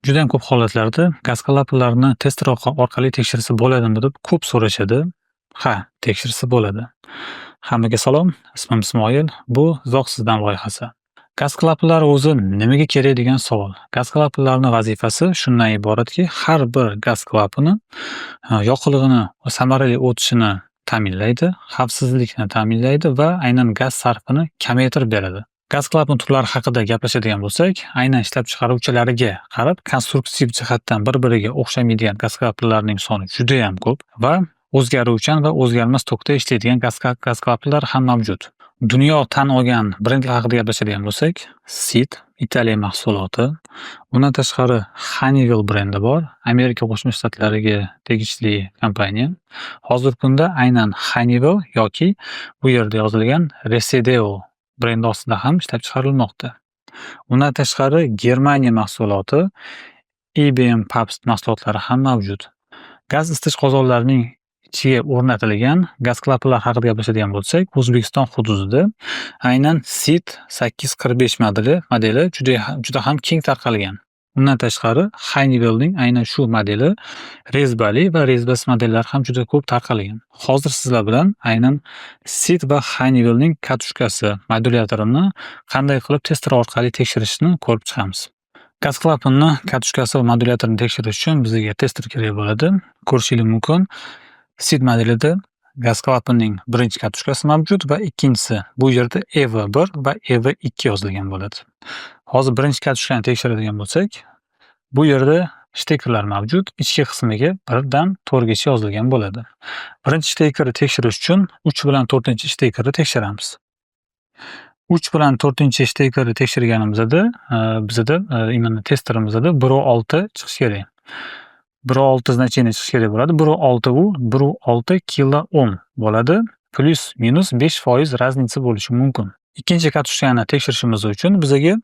Judayam ko'p holatlarda gaz klapanlarini tester orqali tekshirsa bo'ladimi deb ko'p so'rashadi. Ha, tekshirsa bo'ladi. Hammaga salom, ismim Ismoil, bu Izoh sizdan loyihasi. Gaz klapanlari o'zi nimaga kerak degan savol. Gaz klapanlarini vazifasi shundan iboratki, har bir gaz klapani yoqilg'ini samarali o'tishini ta'minlaydi, xavfsizlikni ta'minlaydi va aynan gaz sarfini kamaytirib beradi. Gaz klapan turlari haqida gaplashadigan bo'lsak, aynan ishlab chiqaruvchilariga qarab konstruktiv jihatdan bir-biriga o'xshamaydigan gaz klapanlarning soni judayam ko'p va o'zgaruvchan va o'zgarmas tokda ishlaydigan gaz klapanlar ham mavjud. Dunyo tan olgan brendlar haqida gaplashadigan bo'lsak, SID Italiya mahsuloti, undan tashqari Honeywell brendi bor, Amerika Qo'shma Shtatlariga tegishli kompaniya. Hozirgi kunda aynan Honeywell yoki bu yerda yozilgan Resideo brendi ostida ham ishlab chiqarilmoqda. Undan tashqari Germaniya mahsuloti IBM Papst mahsulotlari ham mavjud. Gaz isitish qozonlarining ichiga o'rnatilgan gaz klapanlar haqida gaplashadigan bo'lsak, O'zbekiston hududida aynan SID 845 modeli juda ham keng tarqalgan. Undan tashqari Honeywellning aynan shu modeli rezbali va rezbasiz modellar ham juda ko'p tarqalgan. Hozir sizlar bilan aynan SID va Honeywellning katushkasi modulyatorini qanday qilib tester orqali tekshirishni ko'rib chiqamiz. Gaz klapanni katushkasi va modulyatorini tekshirish uchun bizga tester kerak bo'ladi. Ko'rishingiz mumkin, SID modelida gaz klapanning birinchi katushkasi mavjud va ikkinchisi bu yerda EV1 va EV2 yozilgan bo'ladi. Hozir birinchi katushkani tekshiradigan bo'lsak, bu yerda shtekerlar mavjud, ichki qismiga 1dan 4gacha yozilgan bo'ladi. Birinchi shtekerni tekshirish uchun 3 bilan 4-shtekerni tekshiramiz. 3 bilan 4-shtekerni tekshirganimizda bizada именно testerimizda 1.6 chiqishi kerak. 1.6 значение chiqishi kerak bo'ladi. 1.6 u 1.6 kilo ohm bo'ladi. Плюс минус 5% разница bo'lishi mumkin. Ikkinchi katushkani tekshirishimiz uchun bizaga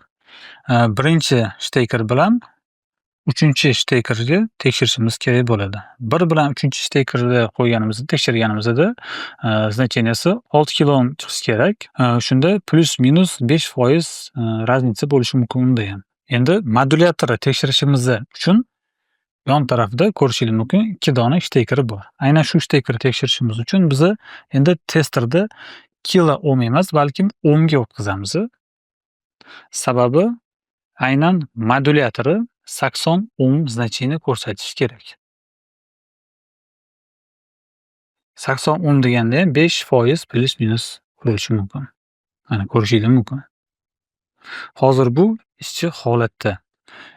birinchi shteker bilan 3-shtekerga tekshirishimiz kerak bo'ladi. 1 bilan 3-shtekerni qo'yganimizda, tekshirganimizda значения si 6 kilo ohm chiqishi kerak. Shunda плюс минус 5% разница bo'lishi mumkin unda ham. Endi modulyatorni tekshirishimiz uchun yon tarafida ko'rishingiz mumkin 2 dona shtekeri bor. Aynan shu shtekerni tekshirishimiz uchun biza endi testerda kilo ohm emas, balkim ohmga o'tkazamiz. Sababi aynan modulyatori 80 ohm значение ko'rsatishi kerak. 80 ohm deganda ham 5% плюс минус bo'lishi mumkin. Mana ko'rishingiz mumkin. Hozir bu ishchi holatda.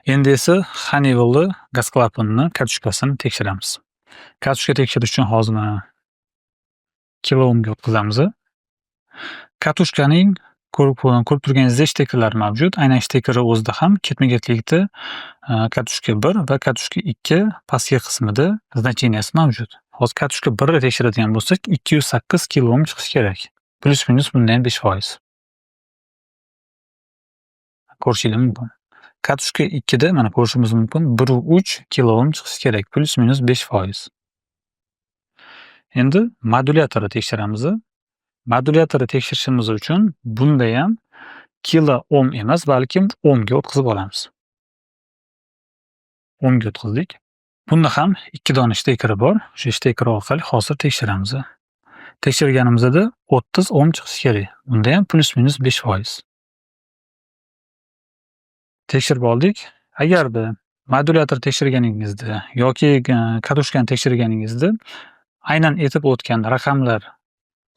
Endi esa Honeywellni gaz klapanini katushkasini tekshiramiz. Katushka tekshirish uchun hozir mana kilo ohmga o'tkazamiz. Katushkaning ko'rib turganingizdek shtekerlar mavjud. Aynan shtekeri o'zida ham ketma-ketlikda katushka 1 va katushka 2 pastki qismida значения si mavjud. Hozir katushka 1ni tekshiradigan bo'lsak, 208 kilo ohm chiqishi kerak. Плюс минус bundan ham 5%. Ko'rishingiz mumkin. Katushka 2da mana ko'rishimiz mumkin 1.3 kilo ohm chiqishi kerak. Плюс минус 5%. Endi modulyatorni tekshiramiz. Modulyatorni tekshirishimiz uchun bunda ham kilo ohm emas, balkim ohmga o'tkazib olamiz. Ohmga o'tkazdik. Bunda ham 2 dona shtekeri bor. Shu shteker orqali hozir tekshiramiz. Tekshirganimizda 30 ohm chiqishi kerak. Bunda ham плюс минус 5%. Tekshirib oldik. Agarda modulyator tekshirganingizda yoki katushkani tekshirganingizda aynan aytib o'tgan raqamlar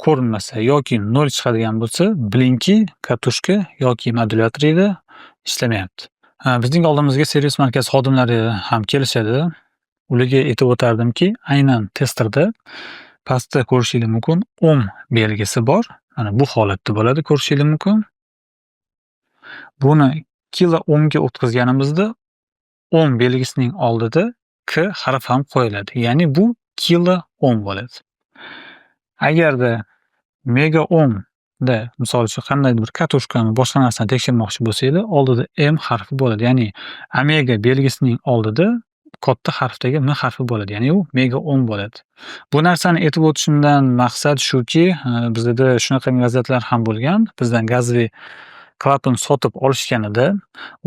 ko'rinmasa yoki 0 chiqadigan bo'lsa, bilingki, katushka yoki modulyatoringiz ishlamayapti. Bizning oldimizga servis markazi xodimlari ham kelishadi. Ularga aytib o'tardimki, aynan testerda pastda ko'rishingiz mumkin ohm belgisi bor. Mana bu holatda bo'ladi, ko'rishingiz mumkin. Buni kilo ohmga o'tkazganimizda ohm belgisining oldida K harfi ham qo'yiladi. Ya'ni bu kilo ohm bo'ladi. Agarda mega ohmda misol uchun qandaydir bir katushkani, boshqa narsani tekshirmoqchi bo'lsanglar, oldida M harfi bo'ladi. Ya'ni omega belgisining oldida katta harfdagi M harfi bo'ladi. Ya'ni u mega ohm bo'ladi. Bu narsani aytib o'tishimdan maqsad shuki, bizda shunaqa vaziyatlar ham bo'lgan. Bizdan gazli Klapan sotib olishganida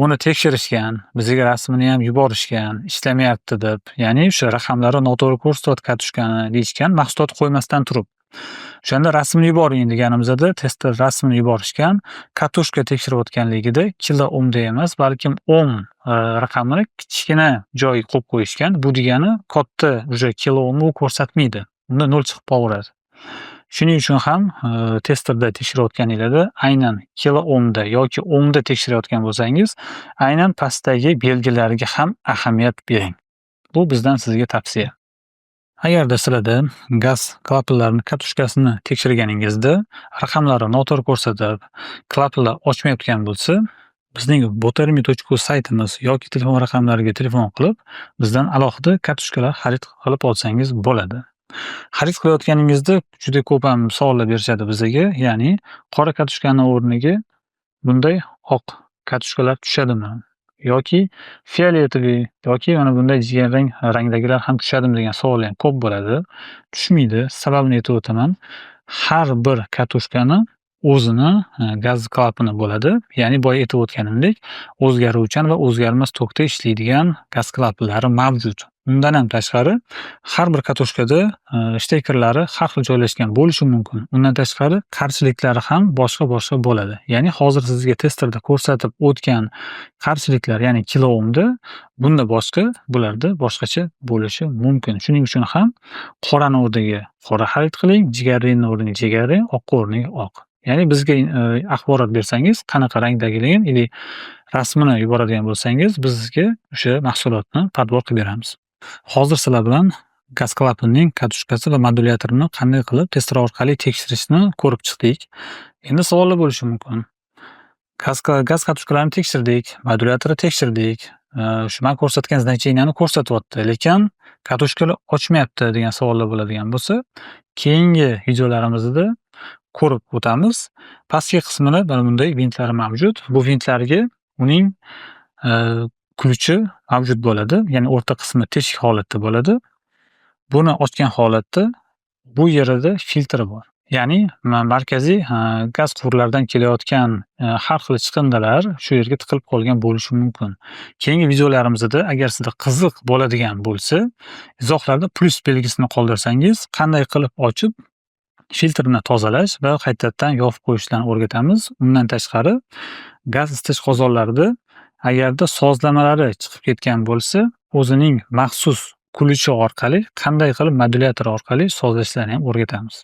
uni tekshirishgan, bizga rasmini ham yuborishgan, ishlamayapti deb, ya'ni o'sha raqamlari noto'g'ri ko'rsatyapti katushkani deyishgan, mahsulot qo'ymasdan turib. O'shanda rasmini yuboring deganimizda tester rasmini yuborishgan, katushka tekshirayotganligida kilo o'mda emas, balkim ohm raqamini kichkina joyiga qo'yib qo'yishgan. Bu degani katta уже kilo o'mni u ko'rsatmaydi. Unda nol chiqib qolaveradi. Shuning uchun ham testerda tekshirayotganinglarda aynan kilo o'mda yoki o'mda tekshirayotgan bo'lsangiz, aynan pastdagi belgilarga ham ahamiyat bering. Bu bizdan sizga tavsiya. Agarda sizlarda gaz klapanlarini katushkasini tekshirganingizda raqamlari noto'g'ri ko'rsatib, klapanlar ochmayotgan bo'lsa, bizning botermi.uz saytimiz yoki telefon raqamlariga telefon qilib, bizdan alohida katushkalar xarid qilib olsangiz bo'ladi. Xarid qilayotganingizda juda ko'p ham savollar berishadi bizaga, ya'ni qora katushkani o'rniga bunday oq katushkalar tushadimi yoki фиолетовый yoki mana bunday jigarrang rangdagilar ham tushadimi degan savollar ham ko'p bo'ladi. Tushmaydi. Sababini aytib o'taman. Har bir katushkani o'zini gaz klapani bo'ladi. Ya'ni boya aytib o'tganimdek, o'zgaruvchan va o'zgarmas tokda ishlaydigan gaz klapanlari mavjud. Undan ham tashqari, har bir katushkada shtekerlari har xil joylashgan bo'lishi mumkin. Undan tashqari, qarshiliklari ham boshqa-boshqa bo'ladi. Ya'ni hozir sizga testerda ko'rsatib o'tgan qarshiliklar, ya'ni kilo o'mda bunda boshqa, bularda boshqacha bo'lishi mumkin. Shuning uchun ham qorani o'rniga qora xarid qiling, jigarrangni o'rniga jigarrang, oqqa o'rniga oq. Ya'ni bizga axborot bersangiz, qanaqa rangdagiligini или rasmini yuboradigan bo'lsangiz, biz sizga o'sha mahsulotni подбор qilib beramiz. Hozir sizlar bilan gaz klapanning katushkasi va modulyatorini qanday qilib tester orqali tekshirishni ko'rib chiqdik. Endi savollar bo'lishi mumkin. Gaz katushkalarini tekshirdik, modulyatorni tekshirdik. Shu man ko'rsatgan значения ni ko'rsatyapti, lekin katushkalar ochmayapti degan savollar bo'ladigan bo'lsa, keyingi videolarimizda ko'rib o'tamiz. Pastki qismida mana bunday vintlari mavjud. Bu vintlarga uning ключ i mavjud bo'ladi. Ya'ni o'rta qismi teshik holatda bo'ladi. Buni ochgan holatda bu yerida filtri bor. Ya'ni markaziy gaz quvurlaridan kelayotgan har xil chiqindilar shu yerga tiqilib qolgan bo'lishi mumkin. Keyingi videolarimizda, agar sizda qiziq bo'ladigan bo'lsa, izohlarda plyus belgisini qoldirsangiz, qanday qilib ochib, filtrni tozalash va qaytadan yopib qo'yishlarni o'rgatamiz. Undan tashqari, gaz isitish qozonlarida agarda sozlamalari chiqib ketgan bo'lsa, o'zining maxsus ключ i orqali qanday qilib modulyator orqali sozlashlarni ham o'rgatamiz.